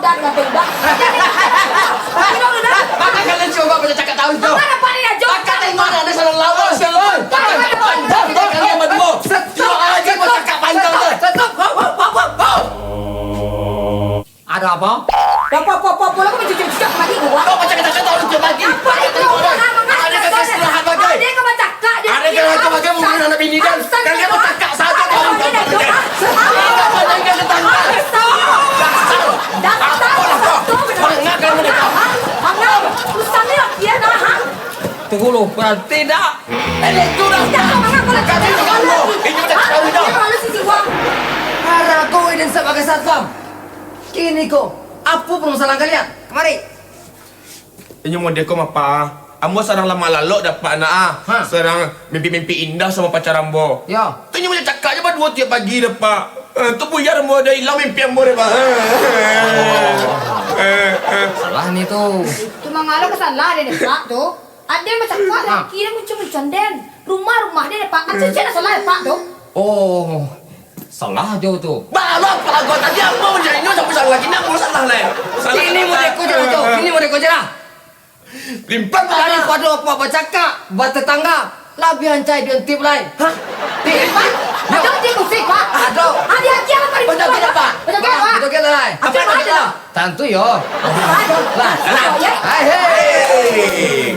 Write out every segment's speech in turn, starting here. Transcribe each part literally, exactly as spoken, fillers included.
Dengan tembak. Tapi dah, udah, dah. Mako kalian cubo baco cakak tahu tu. Mako dapat ni, Ajo? Mako tengok ado salah lawan, salah. Mako dapat ni, Ajo? Kalian baduo. Iyo, Ajo bacakak panjang tu. Stop, stop, stop. Hop, hop, hop, hop, hop. Ado apo? Apo, apo, apo, apo lah, kau bacucuk-cucuk mati gua. Kau baco cakak tahu tu mati. Apo itu? Mako tengok ado. Mako, mako, ado mako, kau istirahat bagai. Ado kau bacakak je. Ado kau bacakak bagai, mungkin anak bini dan. Asal kalian kau bacakak sajo. Apo kau ni, Ajo? Kalian bacakak tetangga. Dasar. Dasar. Apo lah kau? Manga kamu ni kau? Manga. Usah ni lah, dia dah, ha? Tunggu lu, berhenti dah. Eh, itu dah. Dah, manga kau lah. Kami dah. Ini dah kami dah. Dia malu si Siwang. Harago Eden sabagai satpam. Kini ko, apo permasalahan kalian? Kamari. Inyo mode ko, Mapa. Ambo sadang lamah lalok, Pak, nak, ah. Ha. Sadang mimpi-mimpi indah samo pacar ambo. Yo. Tu inyo banyak cakak je baduo tiap pagi, Pak. Eh, tu buyar ambo, ado ilang mimpi ambo, Pak. Eh, eh. Salah ni tu. Tu mangalo ka salah deh, Pak, tu. Aden bacakak, ha, laki den muncuang-muncuang den. Rumah-rumah den, Pak. Atu cek lah salah, Pak, tu. Oh, salah jo tu. Bah, lo apo lagu tadi, ambo manjarinyo sampai salah lagi, nak ambo salah lai. Salah. Kini mode ko je lah tu. Kini mode ko je lah. Limpah, Pak. Daripado awak bacakak, batetangga, labiah ancai diintip lai. Hah? Tip. Pak, ado tip musik, Pak. Ado. Ah, di akhir apa di Pak? Betul tidak, Pak? Betul tidak, Pak? Betul tidak, lai? Apa betul tidak? Tantu yo. Lah, lah. Hai, hei.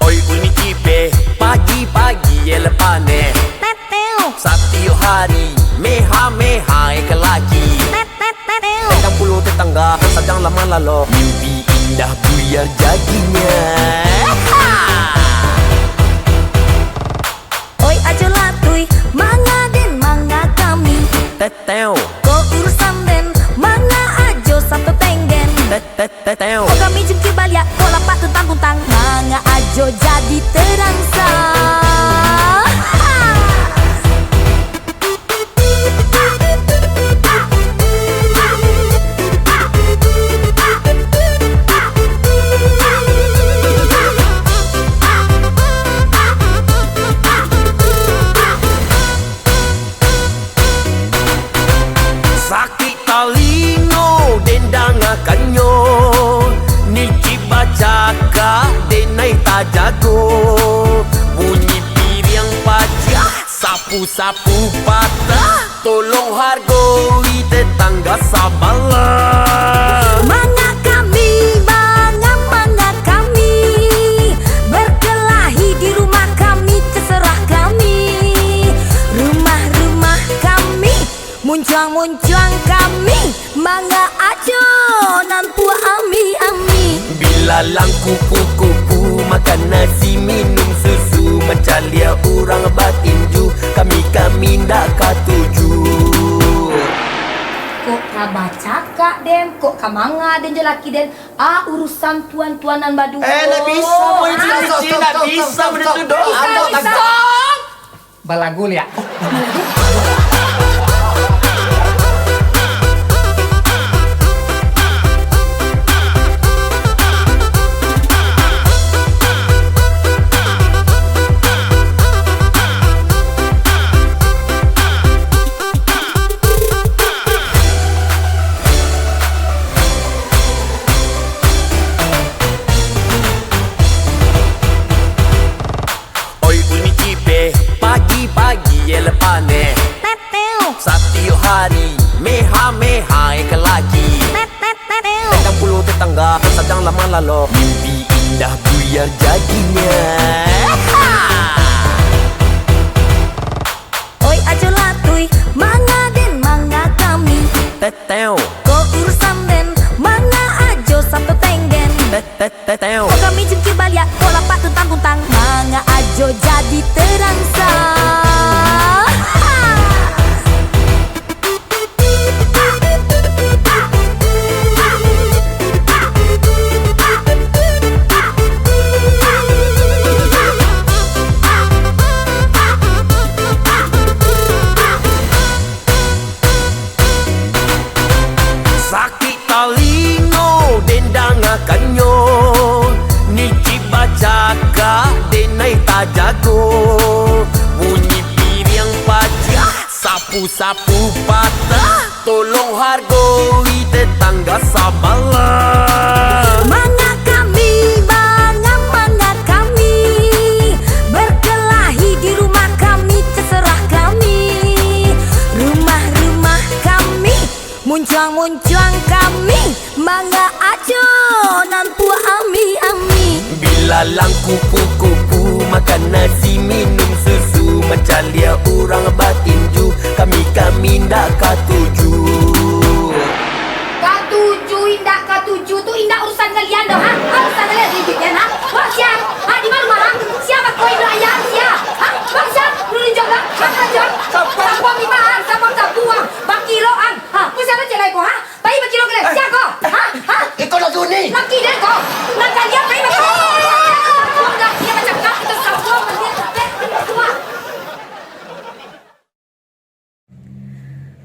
Oi bunyi cipeh, pagi-pagi elok paneh. Satiok hari, meha-meha elok lagi. Datang pulo tetangga, sadang lamah lalok. Mimpi indah buyar jadinyo. Oi Ajo Latui, manga den, manga kami. Teteo. Ko urusan den, manga Ajo sato tenggen. Tet, tet, teteo. Ko kami jungkir baliak, ko lapak tuntang-tuntang, manga Ajo jadi terangsa. Sakik talingo den dangakannyo, ni cik bacakak den nai tajago. Bunyi piriang pacah, sapu-sapu patah, tolong hargoi tetangga sabalah. Manga kami, manga, manga kami, berkelahi di rumah kami, terserah kami. Rumah-rumah kami, muncuang-muncuang kami, manga Ajo nan puak ami-ami. Bilalang kupu-kupu, makan nasi, minum susu, mancaliak urang batinju, kami-kami ndak katuju. Kok ka bacakak den, kok ka manga den jo laki den, ah, urusan tuan-tuan nan baduo. Eh, ndak bisa, boy, itu Ah, ndak bisa, benda tu, dok. Bisa, Ando bisa. Balagu liak. Oi bunyi cipeh, pagi-pagi elok paneh. Satiok hari, meha-meha elok lagi. Datang pulo tetangga, sadang lamah lalok. Mimpi indah buyar jadinyo. Oi Ajo Latui, manga den, manga kami. Teteo. Ko urusan den, manga Ajo sato tenggen. Tet, tet, teteo. Ko kami jungkir baliak, ko lapak tuntang-tuntang, manga Ajo jadi terangsa. Jago, bunyi piriang pacah, sapu-sapu patah. Tolong hargoi tetangga sabalah. Manga kami, manga, manga kami, berkelahi di rumah kami, terserah kami. Rumah-rumah kami, muncuang-muncuang kami, manga ajo nan puak ami-ami. Bilalang kuku-kuku, makan nasi, minum susu, mancaliak urang batinju, kami-kami ndak katuju. Katuju, indak katuju tu indak urusan kalian doh, ha? Ha, urusan kalian ribut kan, ha? Wah, siap. Ha, di mana rumah, ha? Siapa kau, Indo Ayam? Siap. Ha? Bang, siap. Nunjuk, Bang. Bang, nunjuk. Sabuang lima, ha? Sabuang, sabuang. Bang Kilo, ha? Ha, kau siapa cek lai kau, ha? Pai bakilo kalian, sia ko? Ha? Ha? Iko lah Duni. Laki dia ko. Nan kalian pai bakilo. Wah, dah dia macam kau, kita sabuang, mending capek, tua.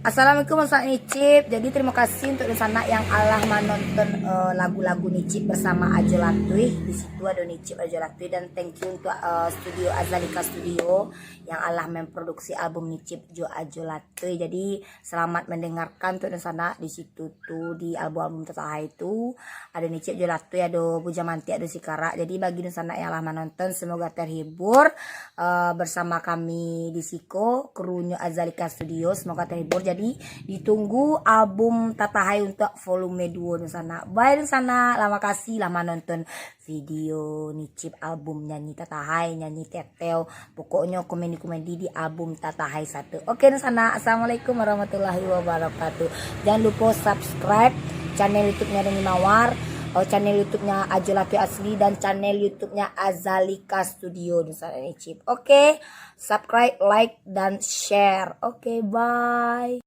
Assalamualaikum, Ustaz Nicip. Jadi, terima kasih untuk dunsanak yang alah manonton, eh, lagu-lagu Nicip bersama Ajo Latuih. Di situ ada Nicip, Ajo Latuih, dan thank you untuk, eh, studio Azalika Studio yang alah memproduksi album Nicip jo Ajo Latuih. Jadi, selamat mendengarkan untuk dunsanak di situ tu, di album-album Tatahai tu. Ado Nicip jo Latuih, ado Bujang Mantik, ado Sikarak. Jadi, bagi dunsanak yang lah manonton, semoga terhibur, eh, bersama kami di siko, krunyo Azalika Studio. Semoga terhibur. Jadi, ditunggu album Tatahai untuk volume duo dunsanak. Bye dunsanak, lah makasih lah manonton video Nicip album nyanyi Tatahai, nyanyi Teteo. Pokoknyo komedi-komedi di album Tatahai satu. Oke, dunsanak. Assalamualaikum warahmatullahi wabarakatuh. Jangan lupa subscribe channel YouTube-nya Doni Mawar, oh, channel YouTube-nya Ajo Latuih Asli, dan channel YouTube-nya Azalika Studio, dunsanak Nicip. Oke, subscribe, like, dan share. Oke, bye.